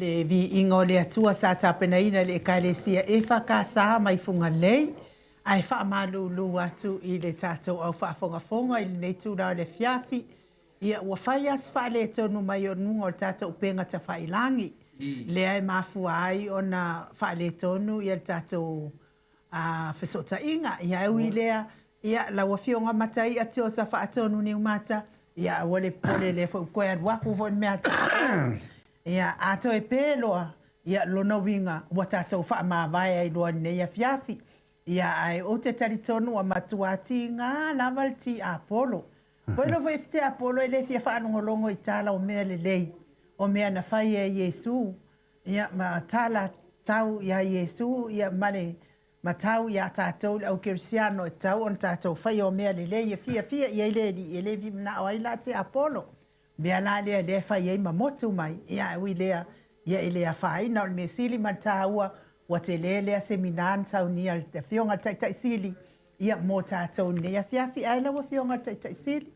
Le viiga o le Atua sa tapenaina e le Ekalesia EFKS mai Fugalei, ae faamalulu atu i le tatou au faafogafoga i lenei itula o le afiafi. Ia ua fai lava si faaletonu mai o luga o le tatou upega tafailagi, lea e mafua ai ona faaletonu le tatou fesootaiga. Ia ae ui i lea, ia lau Afioga Mataia Tiosa Faatonu Niumata, ia aua le popole, lea foi ua toe alu atu foi le mea a tatou. Ia a toe pe loa, ia lona uiga ua tatou faamavae ai loa i lenei afiafi. Ia ae ou te talitonu ua matua tiga lava le tiapolo. Ua iloa foi e tiapolo e le fia faalogologo i tala o mea lelei, o mea na fai e Iesu, ia ma tala tau ia Iesu, ia ma le matau ia tatou le au kerisiano e tatau ona tatou faia o mea lelei e fiafia i ai le Alii, e le fia manao ai la tiapolo. Mea la lea lea e fai ai ma motu mai, ia ae ui lea, ia e le afaina. O le mea sili ma le taua, ua tele lea semina na saunia e le Afioga i le Taitai Sili, ia mo tatou i lenei afiafi. Ae lau Afioga i le Taitai Sili,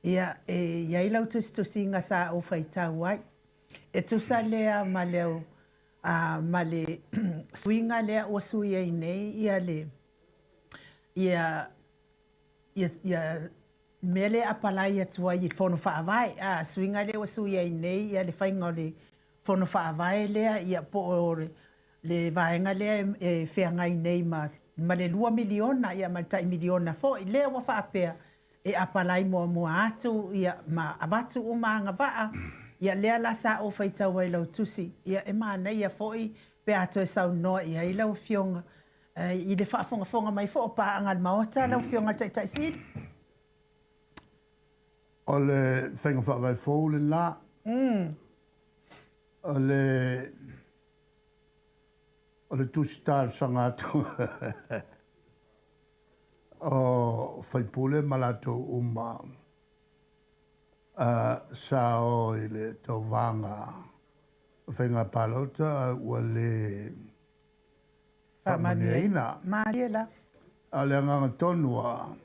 ia e i ai lau tusitusiga sa ou faitau ai, e tusa lea ma le, ma le suiga lea ua sui ai nei ia le, ia, ia, mea lea e apalai atu ai i le Fono Faavae, a, suiga lea ua sui ai nei ia le faiga o le Fono Faavae lea, ia po o le vaega lea e feagai nei ma le $2 miliona, ia ma le tai miliona foi, lea ua faapea e apalai muamua atu ia ma avatu uma agavaa, ia lea la sa ou faitau ai i lau tusi, ia e manaia foi pe a toe saunoa i ai lau Afioga i le faafogafoga mai foi o paaga a le Maota lau Afioga i le Taitai Sili. O le faiga faavae fou lena. O le o le tusi talosaga atu o faipule ma latou uma sa o i le tauvaga o faiga palota ua le faamanuiaina. Malie la. A o le agaga tonu lava,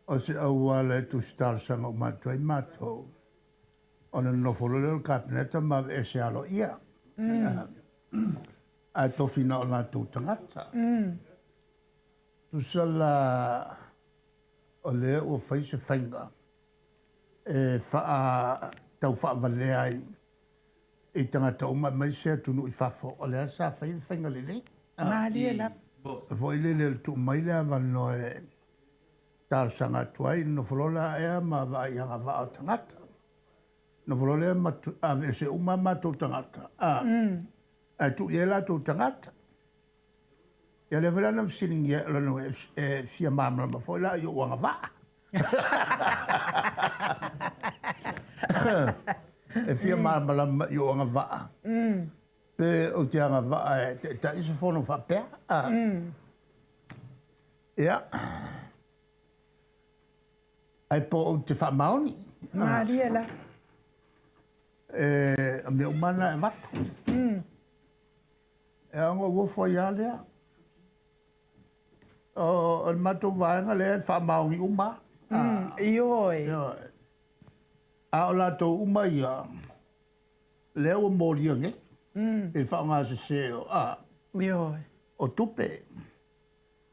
o se auala e tusi talosaga uma atu ai matou, ona nonofo loa lea o le Kapeneta ma aveese aloaia, ae tofi na o latou tagata. Tusa la o lea ua fai se faiga e tau faavalea ai i tagata uma aemaise atunuu i fafo, o lea sa fai le faiga lelei. Malie lava. Foi lele le tuu mai le avanoa e talosaga atu ai, nofo loa la ea ma vaai i agavaa o tagata. Nofo loa lea ma aveese uma a matou tagata, ae tuu i ai latou tagata. Ia lea foi la na fesiligia e lona e fia malamalama foi la i ou agavaa. E fia malamalama i ou agavaa. Pe ou te agavaa e taitai se fono faapea. Ia. Ae po ou te faamaoni. Malie la. E, o mea uma na e avatu. E ona ou ofo ai lava lea. O le matou vaega lea e faamaoni uma. Ioe. A o latou uma ia, lea ua molia nei, i le faaaoga sese o, Ioe. o tupe.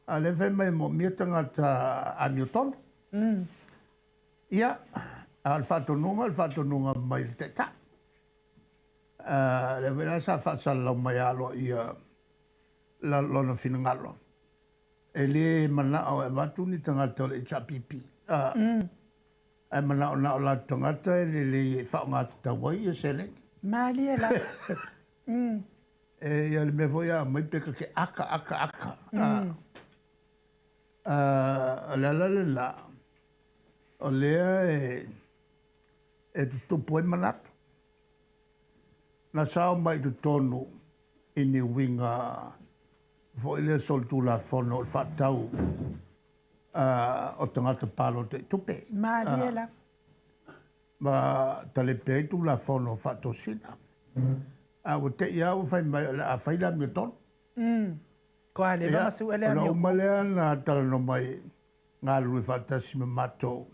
A o lea fai mai e moomia tagata amiotonu. Ia, a o le faatonuga, o le faatonuga mai le Taitai. Lea foi la sa faasalalau mai aloaia lona finagalo. E le manao e avatu ni tagata o le HRPP. Ae manao na o latou tagata e lelei e faaaoga tatau ai ia seleni. Malie la. E ia le mea foi a aumai pe ta te aka, aka, aka. O le ala lena, o lea e tutupu ai manatu. Na sao mai i totonu i ni uiga foi lea solitulafono o le faatau o tagata palota i tupe. Malie la. Ma talepe ai tulafono faatosina. A ua te i lava ua fai mai o le a fai le amiotonu. Koa le ma su ele Ona uma lea na talanoa mai galulue faatasi ma matou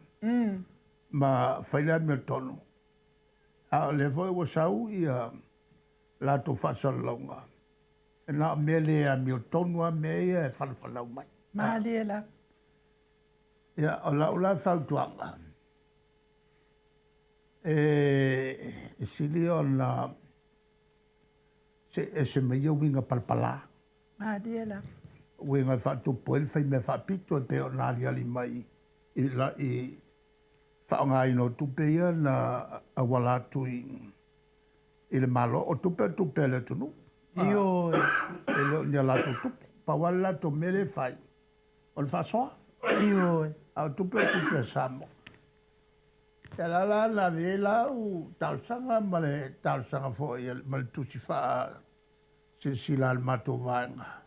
ma fai le amiotonu. A o lea foi ua sau ia latou faasalalauga, e na o mea le amiotonu lava mea ia e fanafanau mai. Malie lava. Ia, o lau la fautuaga, e sili ona see ese mai ia uiga palapala. Malie lava. Uiga e faatupu ai le faimea faapito e pei ona aliali mai i i faaaogaina o tupe ia na auala atu i le Malo. O tupe o tupe a le atunuu. Ioe. E le o ni a latou tupe. Pau lava le latou mea lea e fai, o le faasoa. Ioe. A o tupe o tupe a Samoa. Ia la la na ave ai lau talosaga ma le talosaga foi ma le tusi faasilasila a le matou vaega.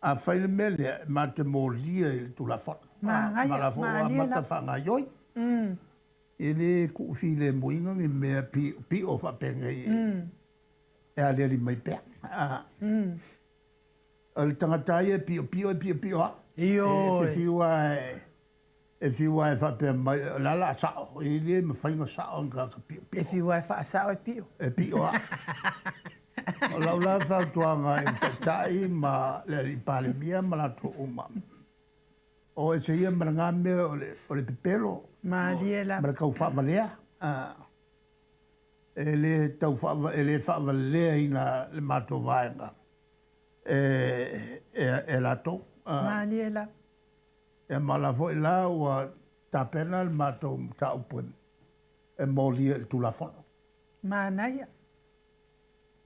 Afai le mea lea, e matou te molia i le Tulafono. Manaia, Ma la foi ua malie amata lava. faagaoioi. E le tuufilemuina ni mea pio faapenei e aliali mai pea. O le tagata ia e piopio e piopio lava. Ioe. E te fiu lava e e fiu lava e faapea mai o le a la sao, e le mafai ona sao ni tagata piopio. E fiu lava e faasao e pio. E pio lava. O lau la fautuaga i le Taitai ma le Alii Palemia ma latou uma, o ese ia ma lena mea o le, o le pepelo Malie ma lava. le tau faavalea. E le tau faava, e le faavaleaina le matou vaega e, e, e latou. Malie lava. Ia ma o la foi la ua tapena le matou mataupu e molia i le Tulafono. Manaia.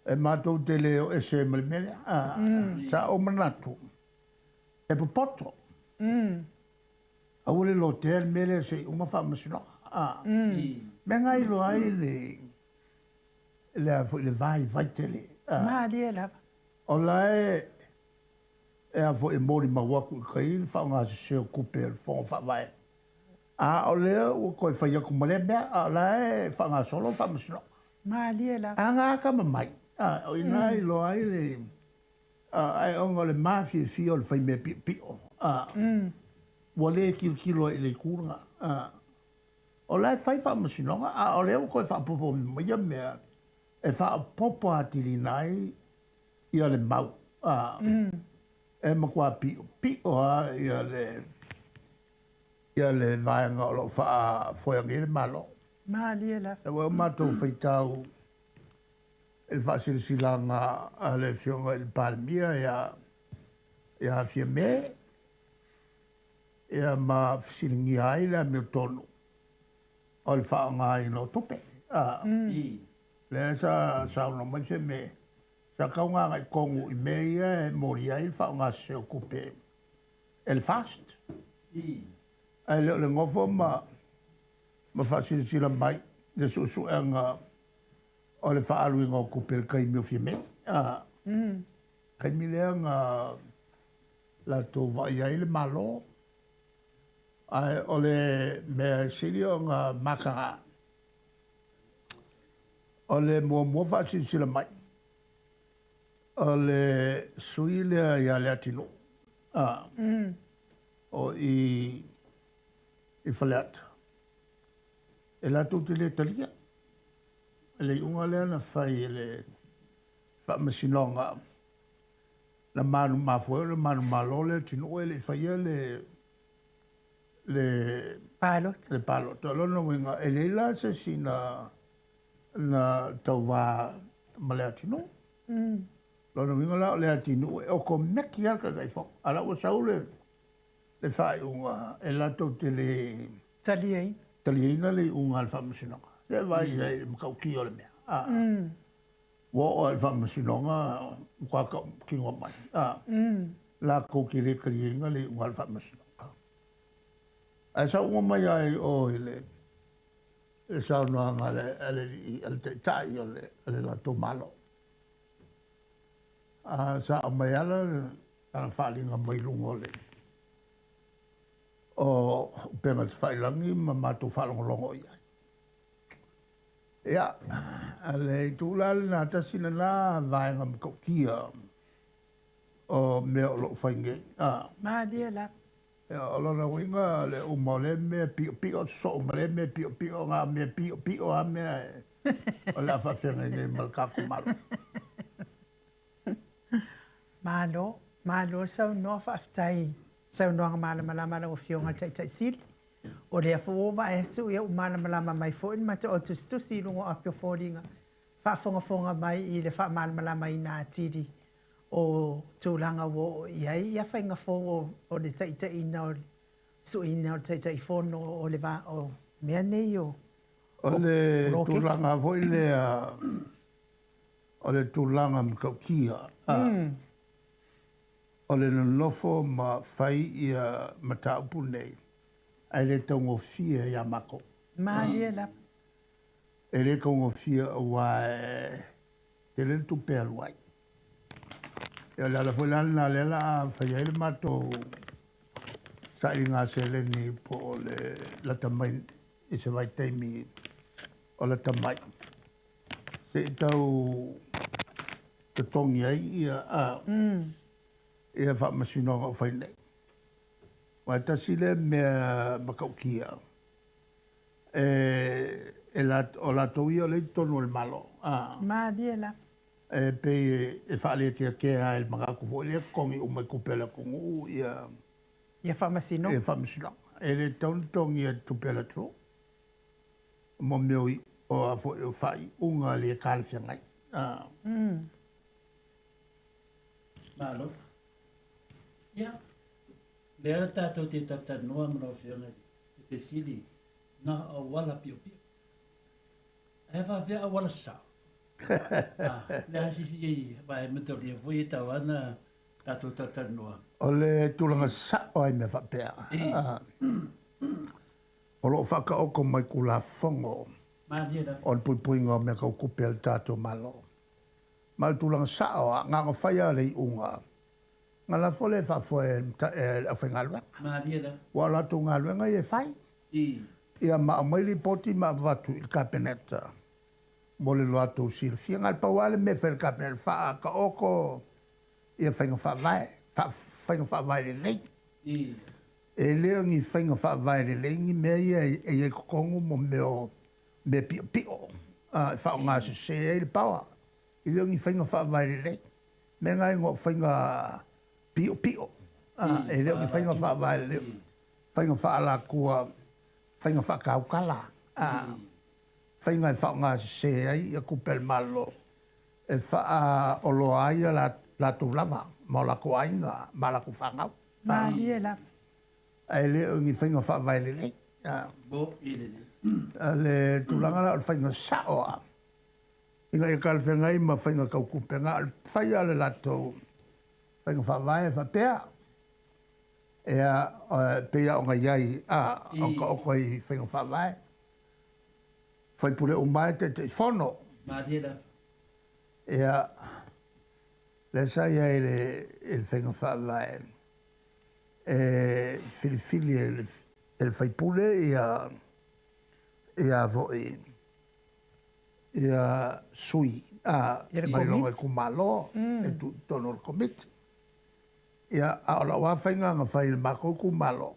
E matou te le o ese ma le mea lea. Sa ou manatu, e popoto. Aua le lotea le mea lea se i uma faamasinoga. Mea na iloa ai le, le a foi le vaivai tele. Malie lava. O la e, e a foi e molimau atu i tai le faaaogasese o tupe a le Fono Faavae. A o lea ua toe fai atu ma lea mea, a o la e faagasolo le faamasinoga. Malie lava. A na atamamai, o i ina e iloa ai le, ae ona o le mafiafia o le faimea piopio, ua le tilotilo ai i le itu lena. O la e fai faamasinoga, a o lea ua toe faaopoopo mai ia mea e faaopoopo atiliina ai ia le mau. E matua piopio lava ia le, ia le vaega o lo o faafoea nei le Malo. Malie lava. E ua matou faitau i le faasilasilaga a le Afioga i le Palemia ia, ia Fiame, ia ma fesiligia ai le amiotonu o le faaaogaina o tupe. Lea sa saunoa mai Fiame, sa tau agai tonu i mea ia e molia ai le faaaogasese o tupe e le FAST. Ae le o le nofo ma, ma faasilasila mai le suesuega o le faaaluina o tupe i le taimi o Fiame. Taimi lea na latou vaai ai le Malo. Ae o le mea e sili ona mataga, o le muamua faasilasila mai, o le sui lea ia Leatinuu, o i i Faleata, e latou te le talia. Le iuga lea na fai e le Faamasinoga na manumafua ai ona manumalo Leatinuu e le i faia le le Palota. Le palota. O lona uiga, e leai la se isi na, na tauvā ma Leatinuu. Lona uiga la o Leatinuu e okomeki lava le Taitaifono. A o la ua sau le, le faaiuga e latou te le Taliaina. Taliaina le iuga a le Faamasinoga. Se vaai i ai i le matautia o le mea. Ua oo lava i le Faamasinoga, matua tautino mai. Latou te le taliaina le iuga a le Faamasinoga. Ae sau uma mai lava i o i le, le saunoaga a le, a le, a le Taitai o le, o le latou Malo. A, sa aumai lava lana faaaliga mai luga o le o upega tafailagi ma matou faalogologo i ai. Ia, a le itu la lena, tasi lena vaega matautia o mea o lo o fai nei. Malie lava. Ia, o lona uiga, le uma o lea mea piopio, sosoo ma lea mea piopio, na mea piopio lava mea o le a faafeagai nei ma le tatou Malo. Malo, malo le saunoa, faafetai i saunoaga malamalama a lau Afioga i le Taitai Sili. O lea foi ua ou vaai atu ua malamalama mai foi le matou au tusitusi i luga o api o foliga, faafogafoga mai i le faamalamalamaina atili o tulaga ua oo i ai ia faiga fou o le taitaiina o le suiina o le Taitaifono o le va o mea nei o O le tulaga foi lea o le tulaga matautia o le nonofo ma fai ia mataupu nei, ae le taugofie ia matou. Malie lava. E le taugofie aua e tele le tupe e alu ai. Ia o le ala foi la lena lea la a fai ai le matou sailiga seleni po o le lata mai i se vaitaimi o lata mai se i tau totogi ai ia a ia faamasinoga o fai nei. Aua e tasi lea mea matautia e, e la, o latou ia o lea i totonu o le Malo. A. Malie lava. E pei e faalekeakea ai le manatu foi lea totogi uma i tupe a le atunuu ia Ia faamasinoga. Ia faamasinoga. E le tatau ona totogia i tupe a le atunuu mo mea o, o a foi o faaiuga le talafeagai. Ah. Malo. Ia, lea tatou te talatalanoa ma lau Afioga i le Sili na auala piopio. Ae faafefea auala sasao? Ah, le a sisi ei, vai matolia foi e tau ana tatou talatalanoa. O le tulaga sa'o ai mea faapea, o lo o faataoto mai Tulafono o le puipuiga o mea tau tupe a le tatou Malo. Ma o le tulaga sa'o lava, na ona fai lava o le iuga, ona lafo lea e faafoe e le aufaigaluega. Aua o latou galuega ia e fai. Ia ma aumai lipoti ma avatu i le Kapeneta mo le latou silafia. Na o le pau lava le mea e fai e le Kapeneta, faataoto ia faiga faavae, faiga faavae lelei. E le o ni faiga faavae lelei ni mea ia e i ai totonu mo mea o mea piopio e faaaoga sese ai le power. E le o ni faiga faavae lelei. Mea na e igoa o faiga piopio. E le o ni faiga faavae lelei, faiga faaalatua, faiga faatautala, faiga e faaaoga sese ai ia tupe a le Malo e faaoloa ai a latou lava ma o latou aiga ma latou fanau. Malie lava. Ae le o ni faiga faavae lelei. O le tulaga la o le faiga sa'o lava ina ia talafeagai ma faiga tau tupe, na o le fai lava o le latou faiga faavae faapea, ia, e pei lava ona i ai, a, o taoto ai i faiga faavae. Faipule uma lava e Taitaifono. Malie lava. Ia, lea sa i ai i le faiga faavae, e filifili e le faipule ia, ia foi, ia sui a mai lona itumalo e tuu i totonu o le Komiti. Ia, a o lau lava faiga na fai i le matou itumalo,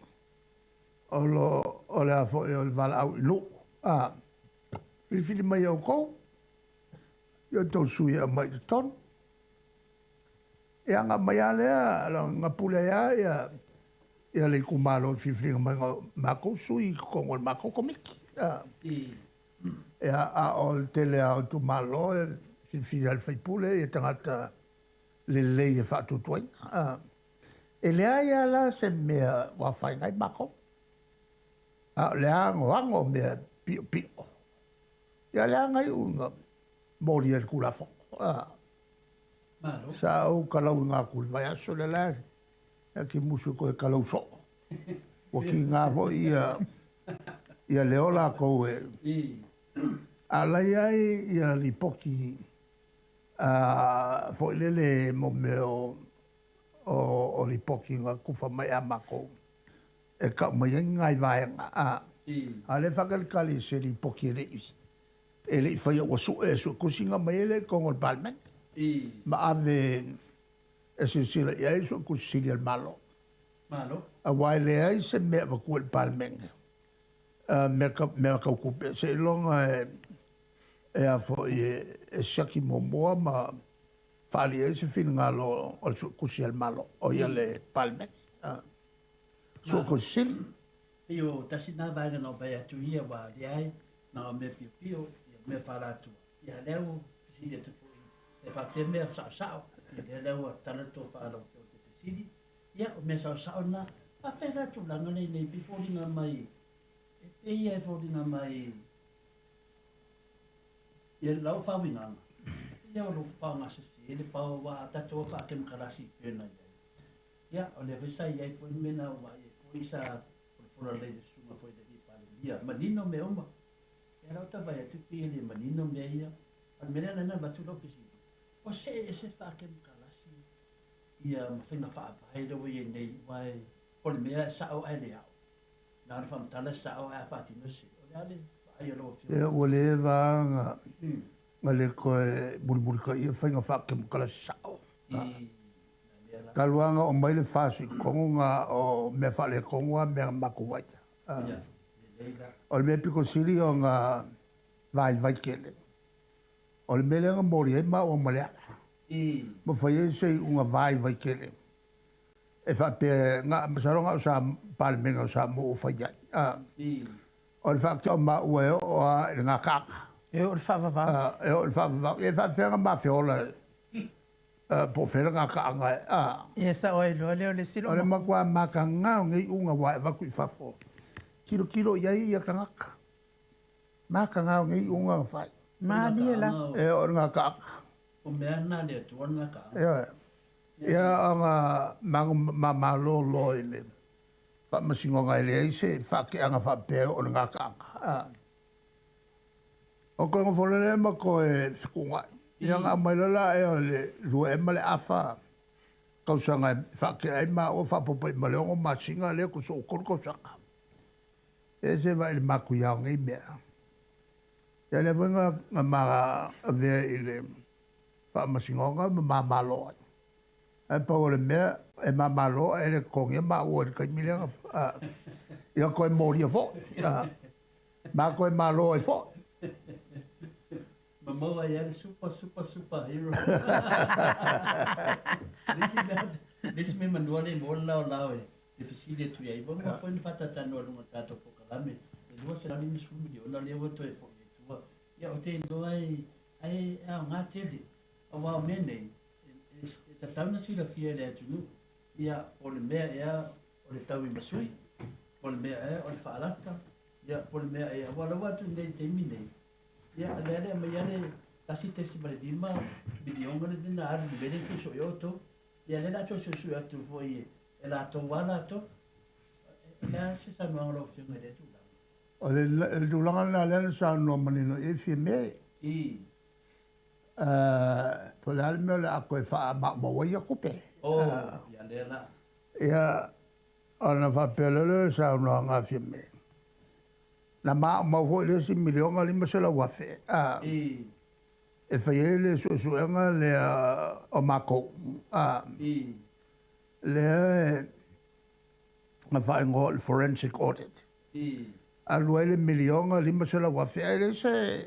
o lo o le a foi o le valaau i nuu, a filifili mai e outou ia outou sui e aumai i totonu. Ia, ona aumai lava lea, na pule ai lava ia, ia le itumalo i le filifiliga mai o matou sui i totonu o le matou Komiti. A, ia, a o le tele lava o itumalo e filifili lava e le sui usufono ia tagata lelei e faatuatuaina. A, e leai lava la se mea ua afaina ai matou. A o le anoano o mea piopio, ia le aga iu ina molia i le Tulafono. A, Malo. Sa ou talauina atu i le vaiaso lea la e te musu e toe talau soo. Ua tiga foi ia, ia leo latou e a la i ai ia lipoti a foi lele mo mea o o lipoti na tufa mai ia matou e tau mai ai ni nai vaega a a lea e faatalitali i se lipoti e le i e le i faia ua sue e Suetusi ona aumai ai lea i totonu o le Palemene ma ave e silasila i ai Suetusi Sili a le Malo. Malo. Aua e leai se mea e avatua i le Palemene mea tau, mea tau tupe seiloga e, e a foi e, e siaki muamua ma faaali ai se finagalo o le Suetusi a le Malo, o ia le Palemene, Suetusi Sili. Pei o tasi lena vaega na ou vaai atu ia, aua lea e na o mea piopio, ia mea faalatua, ia lea ua fesili atu foi e faapea mea saosao, ia lea la ua tala le tofa a lau Afioga i le Fesili, ia o mea saosao na. Faapea la tulaga nei nei pei foliga mai, e pei e foliga mai ia lau faauigaga, ia o lo faaaogasese le pao aua tatou faakemokarasi e pei ona i ai. Ia, o lea foi sa i ai foi mea na ou vaai ai foi sa folafola lelei e le susuga foi i le alii Palemia, manino mea uma. Ia la ua vaai atu pei e le manino mea ia. A o le mea lea na avatu lau fesili, ua see ese faakemokarasi ia ma faiga faavae lea ua i ai nei, aua po o le mea e sao ae le ao. Na ona faamatala e sao ae a faatino e sese. O le a le vaai a lau Afioga? Ia, ua leva lava na le toe mulimulitaia faiga faakemokarasi sao. Talu lava ona oo mai le FAST i totonu na o mea faaletonu lava mea na matou vaai. O le mea pito sili ona vaivai tele, o le mea lea na moli ai maua ma Leala, ma fai ai se iuga vaivai tele e faapea, masalo na o Palemene o Samoa ua fai ai. O le faatea o maua e oo lava i le gataaga. E oo i le faavavau. E oo i le faavavau. E faapefea ona ma feola po o fea le gataaga e. Ia sao ai loa lea o le isi O le matua mataga o nei iuga ua avatu i fafo, tilotilo i ai ia tagata. Mataga o nei iuga na fai. Malie la. E oo i le gataaga. O mea na le Atua le gataaga. Ia, ona mamalolo i le faamasinoga e leai se faateaga faapea o le gataaga. O toe nofo loa lea ma toe fetuunai. Ia na aumai loa la ea o le 2 ea ma le afa tausaga e faatea ai maua faaopoopo i ai ma le 6 masina lea tusa ua 3 tausaga. E se vaai i le matuia o nei mea. Ia lea foi na ma avea i le faamasinoga ma mamalo ai. Ae pau o le mea e mamalo ae le totogia maua i le taimi lea. Ia toe molia foi. Ma toe malo ai foi. Ma maua ai le super, super, super hero. Le isi mea manua le mo le lao e fesili atu i ai. Ua foi na faatatanoa i luga o le tatou polokalame. E $250 miliona lea ua toe foi i tua. Ia o te iloa e ai e aoga tele. Aua o mea nei, e tatau ona silafia e le atunuu. Ia, po o le mea ea o le taui ma sui, po o le mea ea o le faalata, ia po o le mea ea. Aua lava atu nei i le taimi nei, ia lea le aumai le 1.5 miliona le na alu i le mea lea na suesue outou. Ia lea o le a toe suesue atu foi e latou lava latou. O le a se saunoaga a lau Afioga i lea tulaga? O le tulaga lena lea na saunoa manino i ai Fiame. Po o le a le mea o le a toe faamaumau ai ia tupe. Oh, ia lea la. Ia, ona faapea lea o le saunoaga a Fiame. Na maumau foi le isi $1,500,000 e fai ai le suesuega lea o matou. Lea e na faaigoa o le forensic audit. Alu ai le $1,500,000 ae le se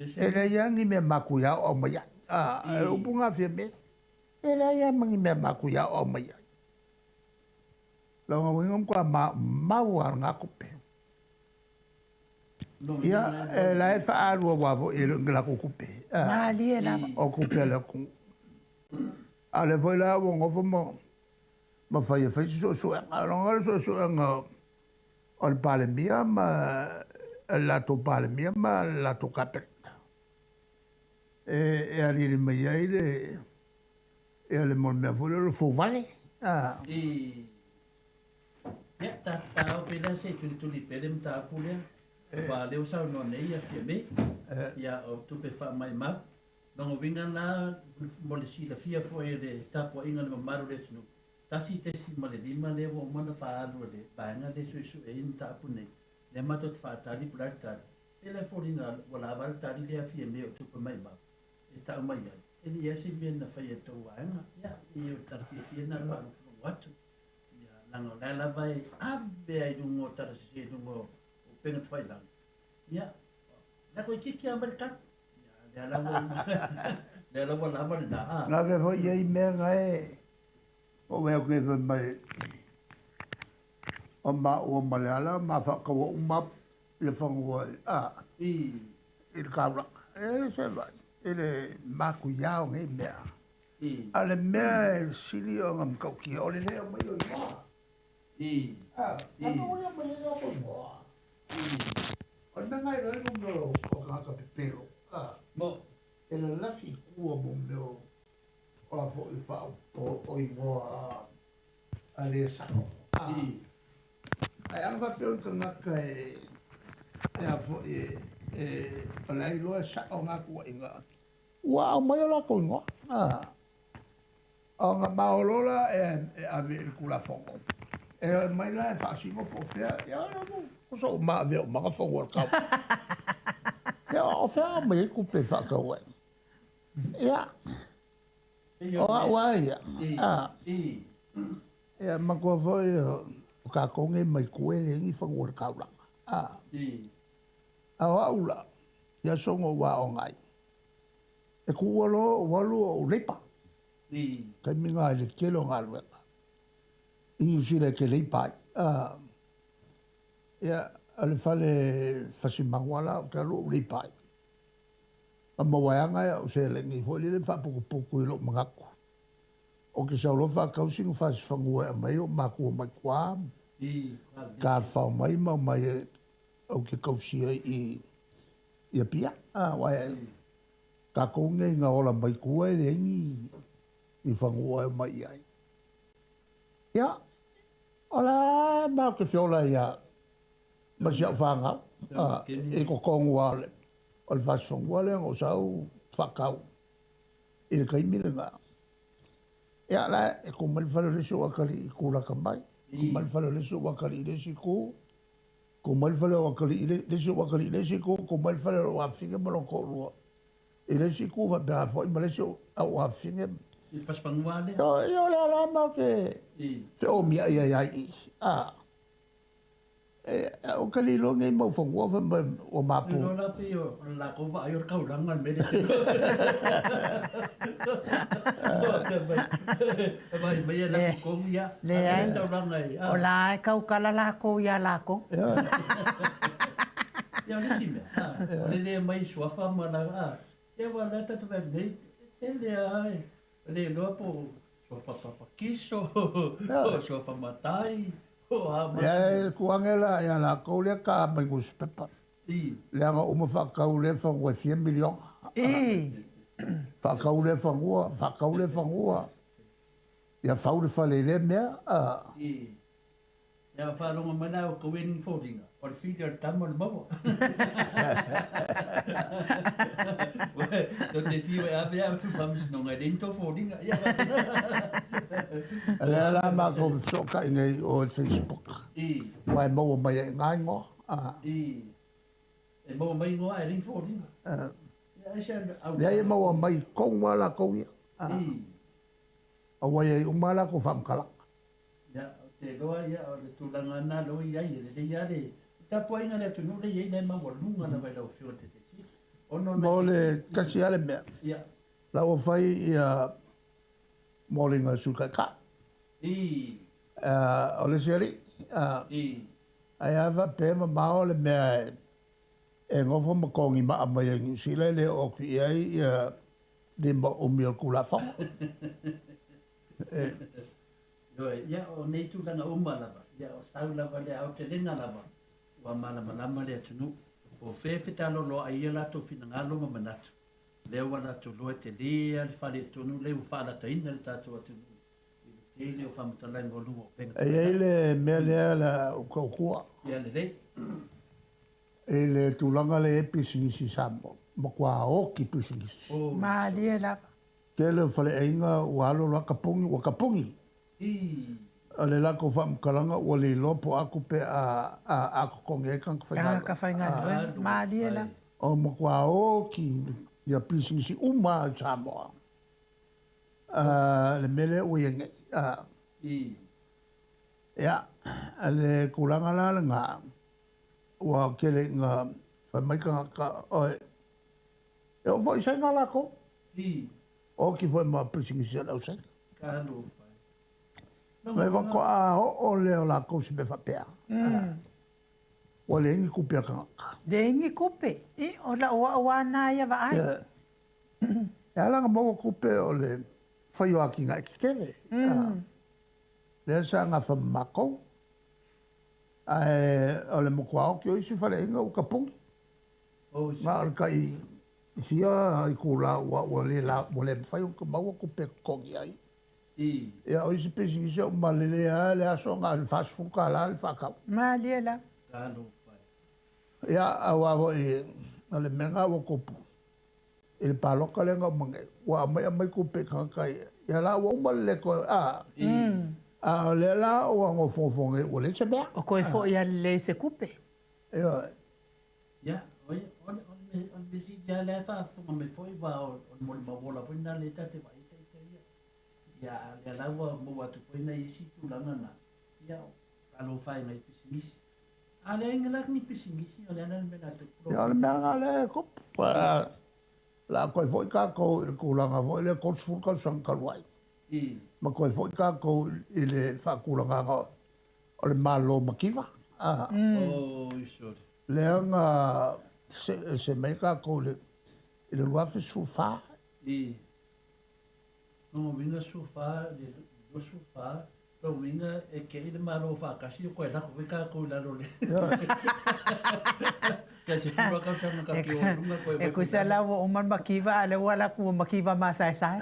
e leai lava ni mea matuia o aumai ai. E upu na Fiame. E leai lava ma ni mea matuia o aumai ai. Lona uiga matua maumau lava lena tupe. Ia, e la e faaalua ua foi e le o ni latou tupe. Malie lava. O tupe a le atunuu. A o lea foi la ua nofo ma fai e fai se suesuega. O lona le suesuega o le Palemia ma le latou Palemia ma le latou Kapeneta. E aliali mai ai le ia le mo le mea foi lea o le fouvale. Ia, ta pe lea se i tulituli pea le mataupu lea. Aua lea ua saunoa nei ia Fiame. Ia, o tupe faamaumau. Lona uiga la mo le silafia foi e le tapuaiga le mamalu o le atunuu. 1.5 lea ua uma ona faaalu e le vaega lea e suesue ai mataupu nei. Lea matou te faatali po o le a le tali. E le foliga ua lava le tali lea a Fiame o tupe maumau e tau mai ai. E leai se mea na fai e tou vaega. Ia, e o le tala fiafia lena e faalogologo atu. Ia, leaga o la lava e ave ai i luga o tala sese i luga o upega tafailagi. Ia, la koe titi lava mai le tali. Ia, lea la ua uma, lea la ua lava lena, a. Na avea foi i ai mea na e, ou vaai atu nei fai mai, o maua ma Leala ma faataua uma ia fanua a, i le taulaga. E se vaai, i le matuia o nei mea. A o le mea e sili ona matautia, o le le aumai o igoa. A, a ua le aumai ai o igoa. O le mea na iloa ai mo mea o tagata pepelo, a, e lalafi i tua mo mea o a foi faaupo o igoa a le sao. A, ae a faapea o le tagata e a foi e o le a iloa e sao na tuuaiga, ua aumai o latou igoa. A, ona maolo la e ave i le Tulafono, e aumai la e faasino po o fea, ia o so uma avea uma na fanua o le tau. Ia o fea aumai ai tupe e faatau ai. Ia, o au lava ia, a, ia manatua foi o tatou nei mai tua e leai ni fanua o le taulaga. A, a o au la, i aso na ou aoga ai, e tuua loa ou alu o ou leipa. Taimi na i le tele o galuega. I Niu Sila e te leipa ai. A, ia, o le fale fasimaga la ou te alu ou leipa ai. Ma maua ai au seleni foi lele ma faaputuputu i lou manatu. Ou te sau loa faatau sina fasi fanua e aumai ai ou matua mai tua, tafafao mai ma aumai ou te tausia i Apia. Aua e tatou nei na ola mai tua e leai ni fanua e omai i ai. Ia, o la e matou te feola ai lava ma si au fanau i totonu lava o le fasi fanua lea na ou sau faatau i le taimi lena. Ia, la e tu mai le fale o le isi ou atalii i tulata mai, tu mai le fale o le isi ou atalii i le isi itu, tu mai le fale o atalii i le isi ou atalii i le isi itu, tu mai le fale o lou afafine ma lona toalua i le isi itu, faapena foi ma le isi au afafine. I le fasi fanua lea? Ia, o lea la matou te feomiai ai lava i i. A, ou te le iloa nei mau fanua fai mai ua mapu. Iloa la pei o le latou vaai o le taulaga le mea lea. E vaai mai e latou tonu ia. Leai. O la e tautala lakou iā lakou. Ia o le isi mea, o le le mai suafa ma la, ia aua o lea tatou vaai atu nei, e tele lava e le iloa po o suafa papakiso, po o suafa matai, po o a ma. Ia e tuu ane la ia lakou lea ta mai nusipepa. Leaga uma faatau lea fanua e fia miliona. Faatau lea fanua, faatau lea fanua. Ia fau le fale i lea mea. Ia faalogo mai la outou e ni foliga, o le fili o le tama o le maua. Tou te fiu e ave au i le faamasinoga e leai ni tou foliga. Ia O lea la matou fesootai nei i o i le Facebook. Aua e maua mai ai i ina igoa. E maua mai igoa ae leai ni foliga. Leai e maua mai i totonu lava latou ia. Aua e i ai uma lava latou faamatalaga. Ia, ou te iloa ia o le tulaga lena lea ua i ai, e lelei lava le tapuaiga a le atunuu lea e i ai, la e maualuga lava i lau Afioga i le Taitaifono. Ona o Mo le tasi lava le mea, Ia. la ua fai ia moliga a le Sui Taitai. I. O le isi alii, I. ae a faapea e mamao le mea e nofo ma togimaa mai ai i Niu Sila e le oo atu i ai ia lima umi o le Tulafono. Ioe, ia o nei tulaga uma lava, ia o sau lava le aotelega lava, ua malamalama le atunuu, po o fea e fetaloloa ai ia latou finagalo ma manatu, lea ua latou loa e tele lava le faaletonu lea ua faalataina le tatou atunuu i le tele o faamatalaga o luga o upega E i ai le mea lea la ou tautua. Ia lelei. I le tulaga lea e i ai pisinisi i Samoa, matua oti pisinisi. Malie lava. Tele o faleaiga ua alu loa tapuni, ua tapuni. O le latou faamatalaga ua le iloa po o a tupe a totogi ai tagata faigaluega. Tagata faigaluega, malie lava. O matua oti ia pisinisi uma i Samoa. Le mea lea ua i ai nei. Ia, le tulaga la lena, ua tele ina fai mai tagata, oi. E oo foi i Saina lakou. Oki foi ma pisinisi a le au Saina. Mai faatoa oo lea o lakou i se mea faapea. Ua leai ni tupe a tagata. Leai ni tupe. I, o lau au lava na ia vaai. E ala ona maua tupe o le fai o atinae tetele. Lea sa gafa ma matou. Ae o le matua oti o isi faleaiga ua tapuni. Na o le tai fia itula ua ua le la ua le mafai ona maua tupe e totogi ai. Ia o isi pisinisi e uma lelei lava le aso na o le $40 le faatau. Malie lava. Ia aua foi o le mea lena ua tupu i le palota lea na uma nei, ua aumai aumai tupe i tagata ia, ia la ua uma le le toe a, a o lea la ua nofonofo nei ua leai se mea. O toe foi lava lelei se tupe. Ioe. Ia, o le mea sili lava lea e faafofoga mai foi aua o le molimau ola foi lena lea ta te vaai ai ita ia. Ia, a o lea la ua maua atu foi nai isi tulaga na, ia, talofa e nai pisinisi. A leai la ni pisinisi, o le a la le mea latou te. Ia, o le mea lena lea e tupu. O le a toe foi tatou i le tulaga foi lea 30 tausaga talu ai, ma toe foi tatou i le faatulagaga o le Malo mativa. Lea na see ese mai tatou i le 2014. Lona uiga 14 i le 24, lona uiga e kei le Malo faatasi ua toe lako foi tatou i lalo o le tai 10 tausaga tatou te o i luga toe E tusa la ua uma le mativa a o lea ua alu atu ua mativa masaesae.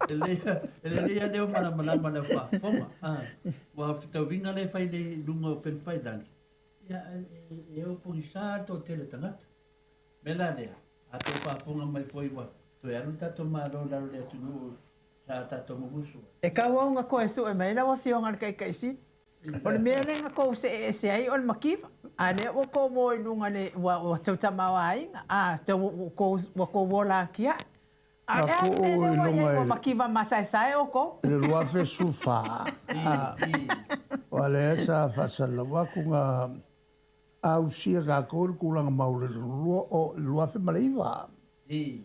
E lelei lava le o malamalama i lau faafofoga. Aua o le fetauiga lea e fai nei i luga o upegatafailagi, ia e o pogisa le toatele o tagata. O le mea la lea, a outou faafofoga mai foi ua toe alu le tatou Malo i lalo o le atunuu sa tatou mumusu ai. E tauau na toe sue mai lau Afioga i le Taitaisili. O le mea lea na tou see ese ai o le mativa, a lea ua tou o i luga le, ua ua tou tamaoaiga, a tou ua tou ola atiae. A o le a le mea lea ua i ai ua mativa masaesae outou? I le 2014, aua lea sa faasalalau atu na ausia tatou i le tulaga maualalo o le 2009.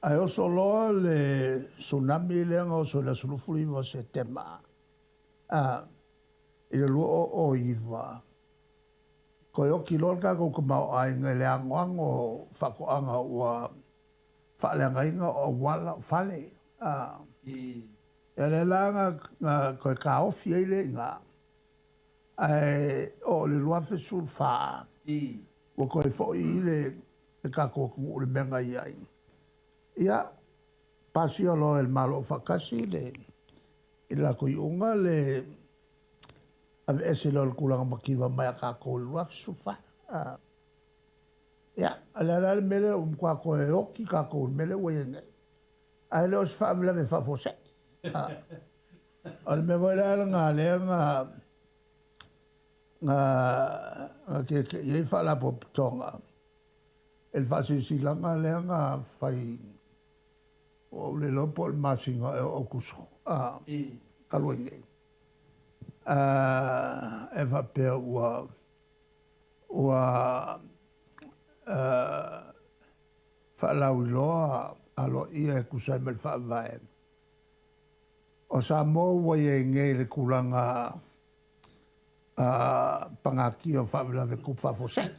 Ae oso loa le tsunami lea na oso i le aso 29 o Setema i le 2009, toe oti loa le tatou tamaoaiga i le anoano o faatoaga ua faaleagaina o auala, o fale. Ia lea la na toe taofi ai lea i ina. Ae oo i le 2014, ua toe foi le tatou atunuu i le mea na i ai. Ia, pasia loa e le Malo Aufaatasi le i le latou iuga le aveese lea o le tulaga mativa mai a tatou i le 2014. Ia, o le a la le mea lea ua matua toe oti tatou i le mea lea ua i ai nei. Ae le o se faalavelave faafuasei. O le mea foi la lena lea na na na tietie ai Faalapotopotoga i le faasilasilaga lea na fai, ua ou le iloa po o le masina ea o Aokuso talu ai nei, e faapea ua ua faalauiloa aloaia e tusa ai ma le Faavae o Samoa ua i ai nei i le tulaga pagatia o faalavelave tupu faafuasei.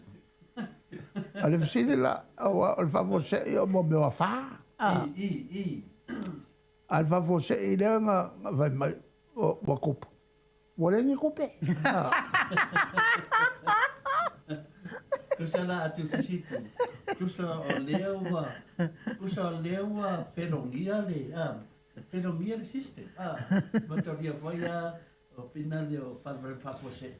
O le fesili la, aua o le faafuasei o mea o afa. A o le faafuasei lea na fai mai ua tupu, Ua leai ni tupe. Tusa la atu sisi tu. Tusa o lea ua tusa o lea ua pelogia le a pelogia le system a manatua foi a o pina le o faalavelave faafuasei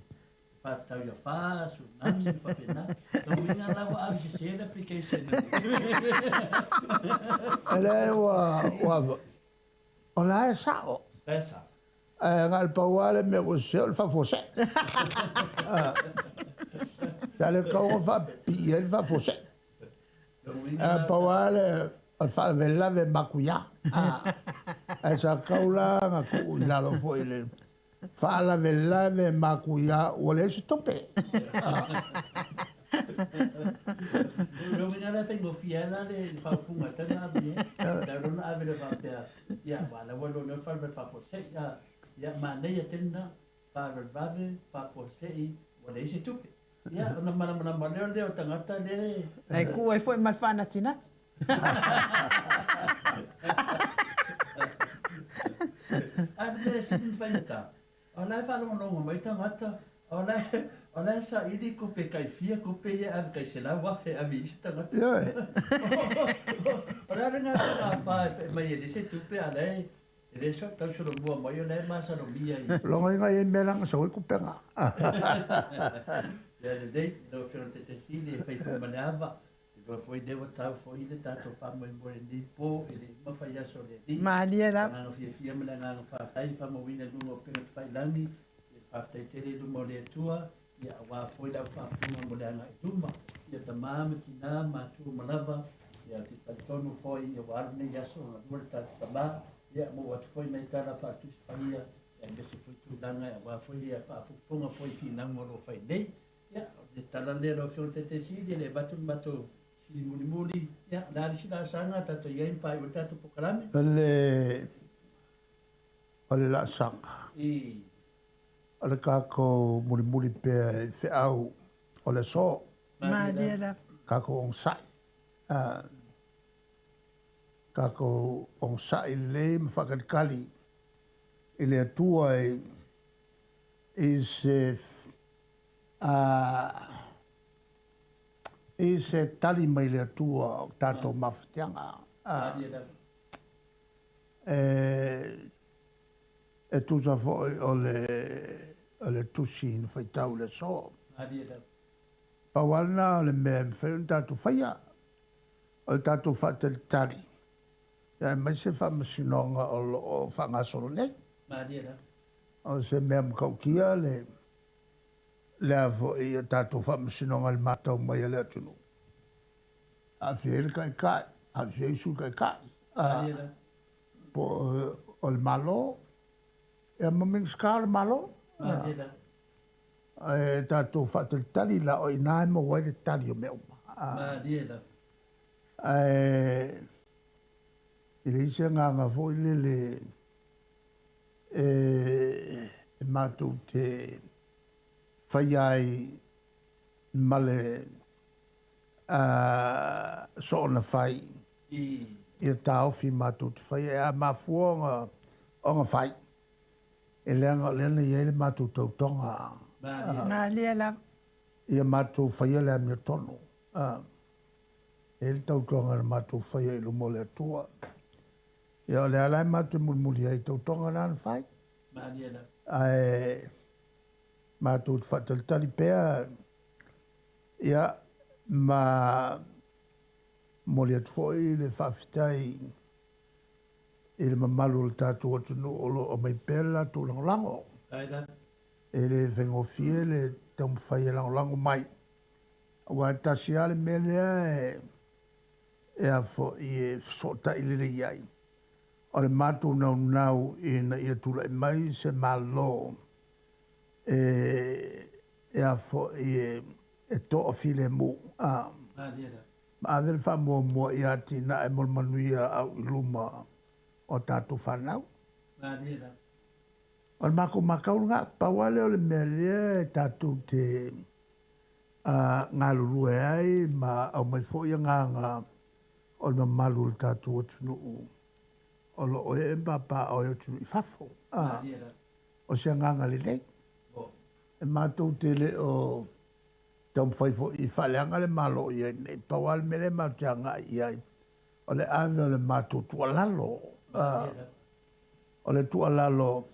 faatatau i afa, tsunami ma faapena. Lona uiga la ua ave sese le application. E leai ua ua o la e sao. La e sao. Ae na o le pau lava le mea ua sese o le faafuasei. Sa le tatau ona faapipii ai le faafuasei. Ae pau lava le o le faalavelave matuia. Ae sa tatau la ona tuu i lalo foi i le faalavelave matuia ua leai se tupe. O le uiga la e faigofie ai la le faaupuga e tatau ona ave i ai. Tau loa ona ave loa faapea, ia, aua o la ua iloa nei o le faalavelave faafuasei. Ia, manaia tele lena, faalavelave faafuasei ua leai se tupe. Ia, ona malamalama lea lea o tagata lea e... E kū ai foi ma le faanatinati. A o le mea sili ona faigata, o la e faalogologo mai tagata, o la e, o la e saili tupe tai fia tupe ia e ave tai 100,000 e ave i isi tagata. Ioe. O le a lena tulafa e fai mai e leai se tupe a o la e E le so tau solomua mai o la e masalomia i. Logoina i ai mea leaga sau ai kupega. Ia lelei, lau Afioga i le Taitaisili e fai foi ma le ava, te iloa foi lea ua tau foi le tatou faamoemoe i lenei po e le i uma fai aso o le Alii. Malie lava. Le agaga fiafia ma le agaga faafetai e faamauina i luga o upega tafailagi, ia le faafetai tele i luma o le Atua, ia aua foi le au faafofoga mo le agai i luma. Ia tama ma tina, matua ma lava, ia ou te talitonu foi ia ua alu nei aso o galue le tatou tama, ia maua atu foi nai tala faatusi paia, aemaise foi tulaga aua foi le faafogafoga foi i finauga o lo o fai nei. Ia, o le tala lea lau Afioga i le Taitaisili, e le avatu le matou sili mulimuli. Ia, o le a le isi laasaga a tatou i ai ma faaiu ai le tatou polokalame? O le, o le laasaga. I. O le tatou mulimuli pea i le feau o le aso. Malie lava. Tatou onosai. Tatou onosai lelei ma faatalitali i le Atua i se i se tali mai le Atua o tatou mafatiaga. Malie lava. E tusa foi o le, o le tusi na faitau i le aso. Pau lava lena o le mea e mafai ona tatou faia, o le tatou faatalitali, aemaise faamasinoga o lo o faagasolo nei. O se mea matautia le, le a foi a tatou faamasinoga i le matau mai a le atunuu. Aafia ai le taitai, aafia ai Sui Taitai, po o le Malo, ia ma Minisita o le Malo. Ae tatou faatalitali la, o i ina e maua ai le tali o mea uma. Ae e leai se agaga foi lele e matou te faia ai ma le soona fai ia taofi matou te faia. E a mafua ona fai, e leaga o lea na i ai le matou tautoga. Malie lava. Ia matou faia le amiotonu. E i ai le tautoga na matou faia i luma o le Atua. Ia o lea la e matou te mulimuli ai i tautoga na na fai. Ae matou te faatalitali pea. Ia, ma momoli atu foi le faafetai i le mamalu o le tatou atunuu o lo o aumai pea le latou lagolago. E le faigofie le taumafai e lagolago mai, aua e tasi lava le mea lea e a foi e fesootai lelei ai, o le matou naunau ina ia tulai mai se Malo e e a foi e toafilemu a ma ave le faamuamua i atinae mo le manuia au i luma o tatou fanau. O le matou matau lena, pau lava lea o le mea lea e tatou te galulue ai ma aumai foi agaga o le mamalu o le tatou atunuu o lo o ee ma papaaao i atunuu i fafo. O se agaga lelei. E matou te le o taumafai foi i faaleaga le Malo o i ai nei. Pau lava le mea lea matou te agai i ai, o le ave o le matou tuualalo. O le tuualalo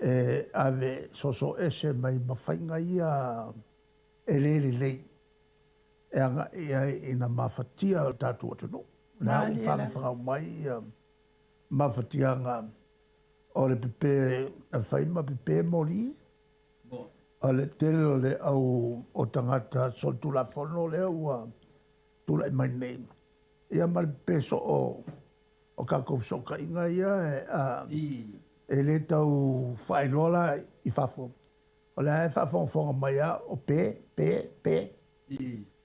e ave soso ese mai ma faiga ia e le lelei e agai i ai ina mafatia le tatou atunuu. O lea ua fagafagau mai ia mafatiaga o le pepe e fai ma pepe moli. O le tele o le au o tagata solitulafono lea ua tulai mai nei, ia ma le pepe soo o tatou fesootaiga ia e le tau faailoa la i fafo. O lea e faafogafoga mai lava o pe, pe, pe.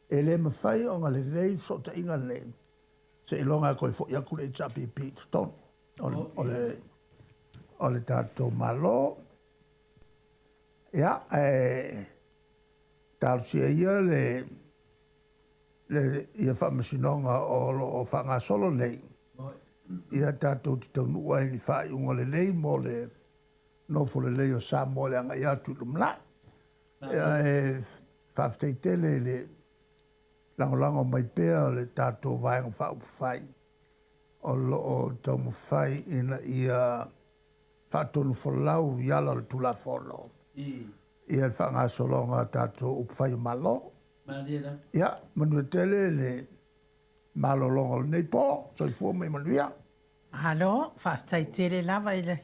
E le mafai ona lelei fesootaiga nei seiloga e toe foi atu le HRPP i totonu o le, o le, o le tatou Malo. Ia, ae talosia ia le, le ia faamasinoga o lo o faagasolo nei, ia tatou te taunuu ai i ni faaiuga lelei mo le nofo lelei o Samoa i le agai atu i lumanai. Ia, e faafetai tele i le lagolago mai pea o le tatou Vaega Faaupufai o lo o taumafai ina ia faatonufolau i ala o le Tulafono ia le faagasologa o tatou upufai o Malo. Ia, manuia tele le malologa o lenei po. Soifua ma ia manuia. Malo, faafetai tele lava i le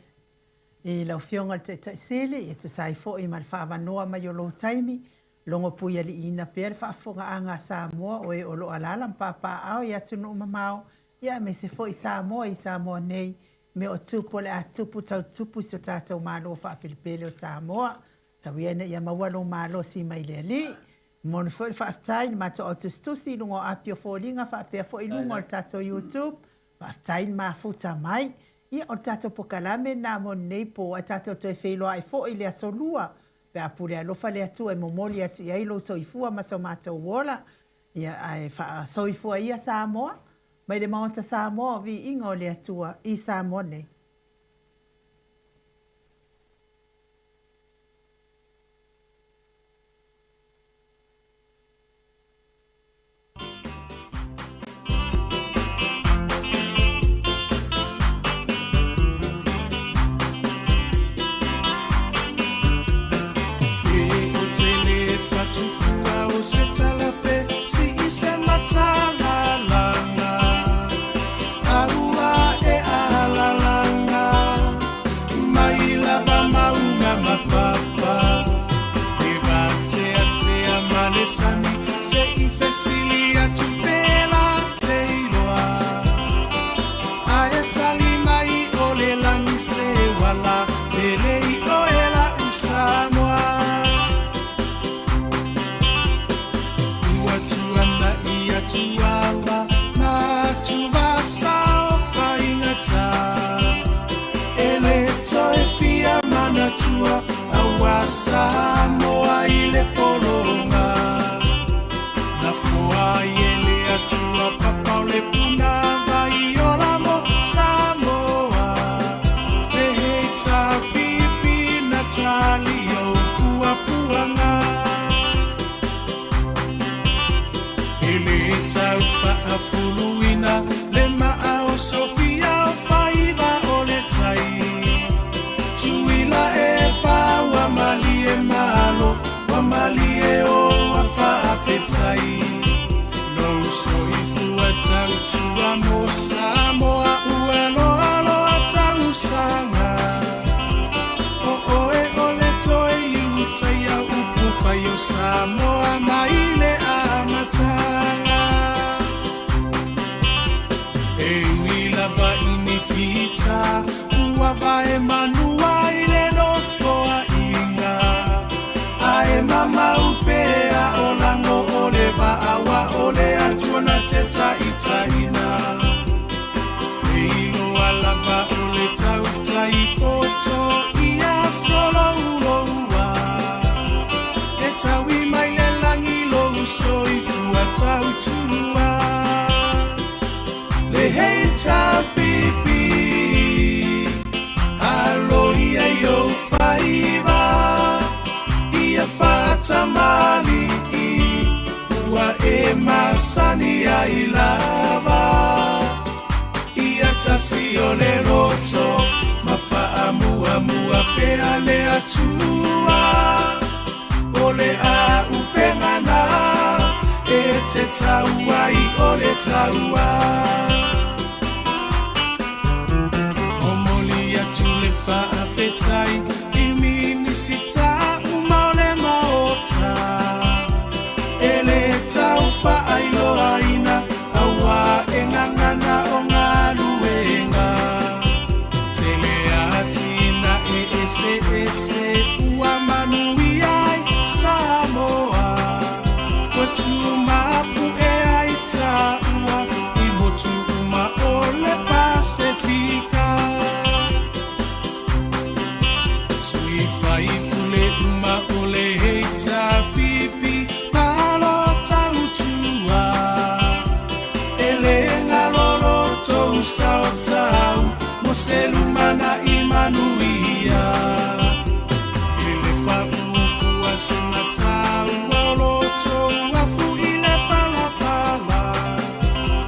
i lau Afioga i le Taitai Sili, e tusa ai foi ma le faaavanoa mai o lou taimi, logo puialiiina pea le faafofogaaga a Samoa o e o lo o alaala ma papaaao i atunuu mamao, ia aemaise foi Samoa i Samoa nei, mea o tupu o le a tupu tau tupu i so tatou Malo faapelepele o Samoa. Tau ia ina ia maua lou malosi mai le Alii. Momoli foi le faafetai i le matou au tusitusi i luga o api o foliga faapea foi i luga o le tatou YouTube. Faafetai le mafuta mai. Ia, o le tatou pokalame lena mo lenei po, ae tatou toe feiloai foi i le aso Lua pe a pule alofa le Atua e momoli atu i ai lou soifua ma so matou ola. Ia, ae faasoifua ia Samoa, mai le Maota Samoa o Viiga o le Atua i Samoa nei. se gataua o lo outou afu i le palapala,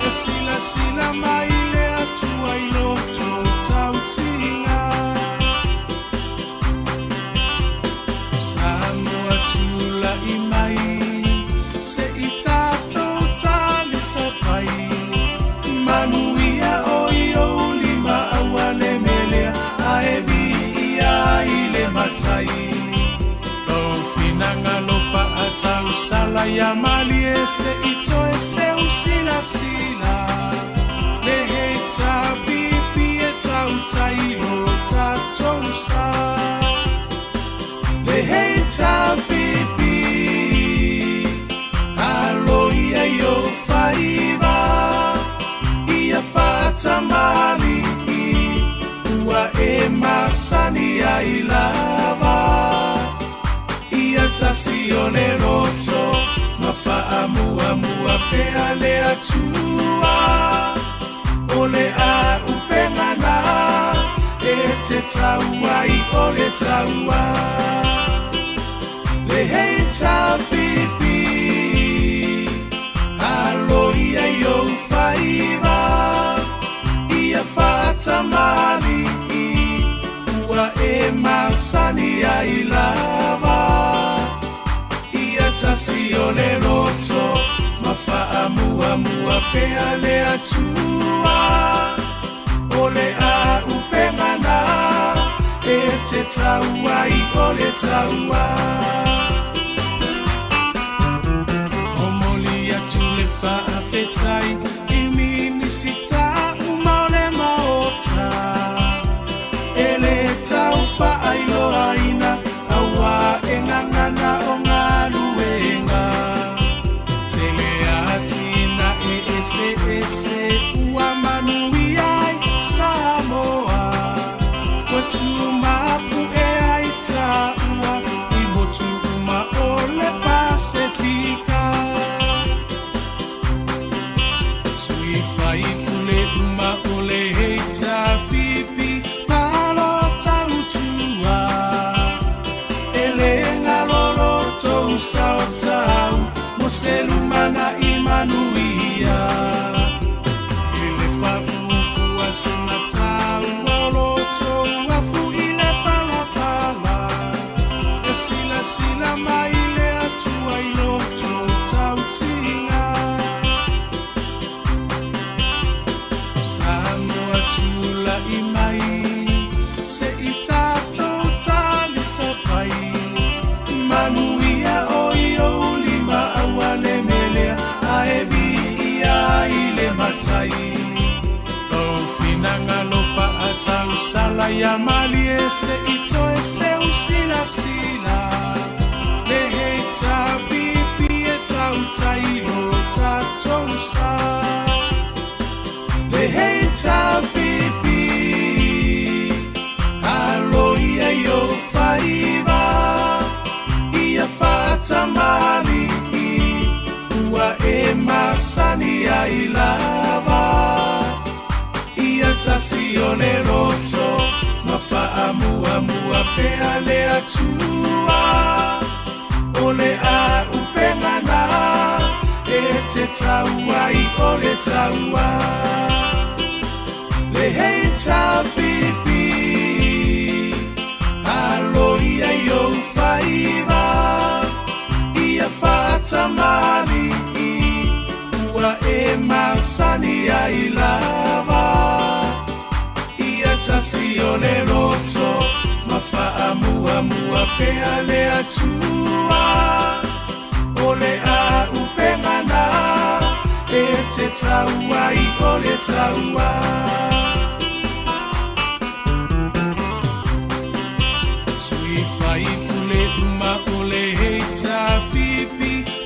e silasila mai le Atua i lo outou tautiga. Samoa tula'i mai, se i tatou talisapai, manuia o i ou lima aua le melea, ae viia ai le Matai. Lou finagalo fa'atausala ia malie se i toe seu silasila, le HRPP e tautai lo tatou sa. Le HRPP, alo ia i ou faiva, ia fa'atamalii, ua e masani ai lava. Ia tasi o le loto, ma fa'amuamua pea le Atua. O le a'upega na e te tau ai o le taua. Le HRPP, alo ia i ou faiva, ia fa'atamalii, ua e masani ai lava. Ia tasi o le loto, ma fa'amuamua pea le Atua. O le a'upega na e te tau ai o le taua. Momoli atu le fa'afetai i Minisita uma o le Maota, e le tau fa'ailoaina auā e gagana o galuega. Tele atina'e eseese ua manuia ai Samoa, ua tumapu'e ai ta'ua i motu uma o le Pasefika. Sui faipule uma o le HRPP, malo tautua, e le galo lo tou sao tau mo se lumana'i manuia. E le pa'u fua se gataua o lo outou afu i le palapala, e silasila mai le Atua i lo outou tautiga. Samoa tula'i mai, se i tatou talisapai, manuia o i ou lima aua le melea, ae viia ai le Matai. Lou finagalo fa'atausala ia malie se i toe seu silasila, le HRPP e tautai lo tatou sa. Le HRPP, alo ia i ou faiva, ia fa'atamalii, ua e masani ai lava. Ia tasi o le loto, ma fa'amuamua pea le Atua. O le a'upega na e te tau ai o le taua. Le HRPP, alo ia i ou faiva, ia fa'atamalii, ua e masani ai lava. Ia tasi o le loto, ma fa'amuamua pea le Atua. O le a'upega na e te tau ai o le taua. Sui faipule uma o le HRPP,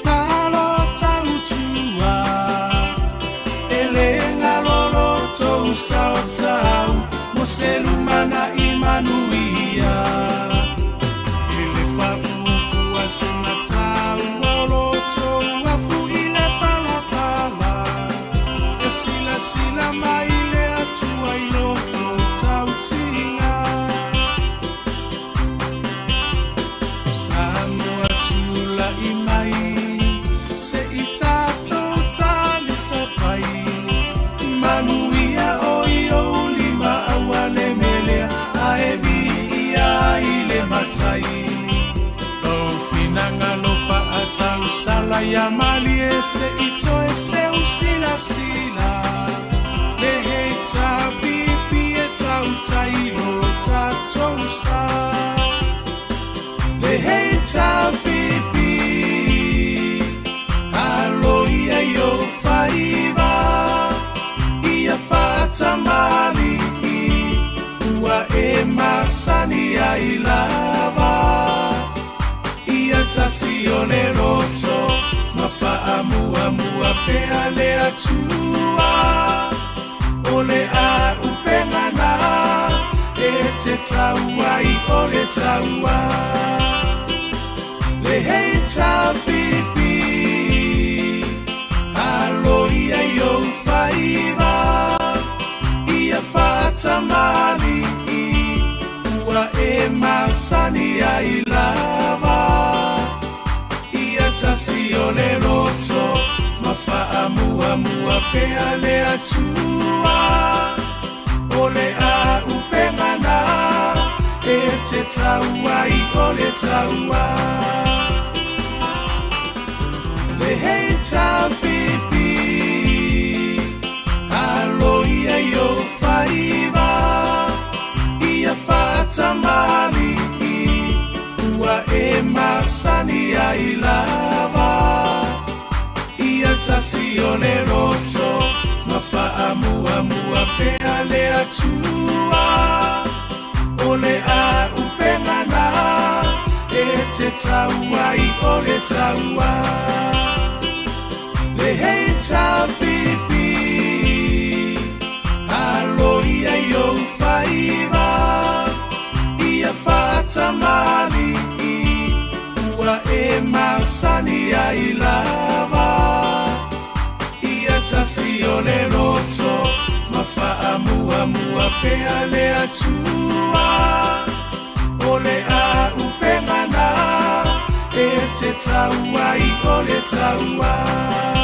malo tautua, e le galo lo tou sao tau mo se lumana'i manuia. E le pa'u fua se gataua o lo outou afu i le palapala, e silasila mai le Atua i lo outou tautiga. Samoa Fa'atausala ia malie se'i toe seusilasila le heitapipi e tautai lo tatou sa le heitapipi alo ia i ou faiva ia fa'atamalii ua e masani ai lava ia tasi o le loto ma fa'amuamua pea le Atua o le a'upega na e te tau ai o le taua le heitapipi alo ia i ou faiva ia fa'atamalii ua e masani ai lava ia tasi o le loto ma fa'amuamua pea le Atua o le a'upega na e te tau ai o le taua le heitapipi alo ia i ou faiva ia fa'atamalii ua e masani ai lava ia tasi o le loto ma fa'amuamua pea le Atua o le a'upega na e te tau ai o le taua le heitapipi alo ia i ou faiva ia fa'atamalii ua e masani ai lava ia tasi o le loto ma fa'amuamua pea le Atua o le a'upega na e te tau ai o le taua.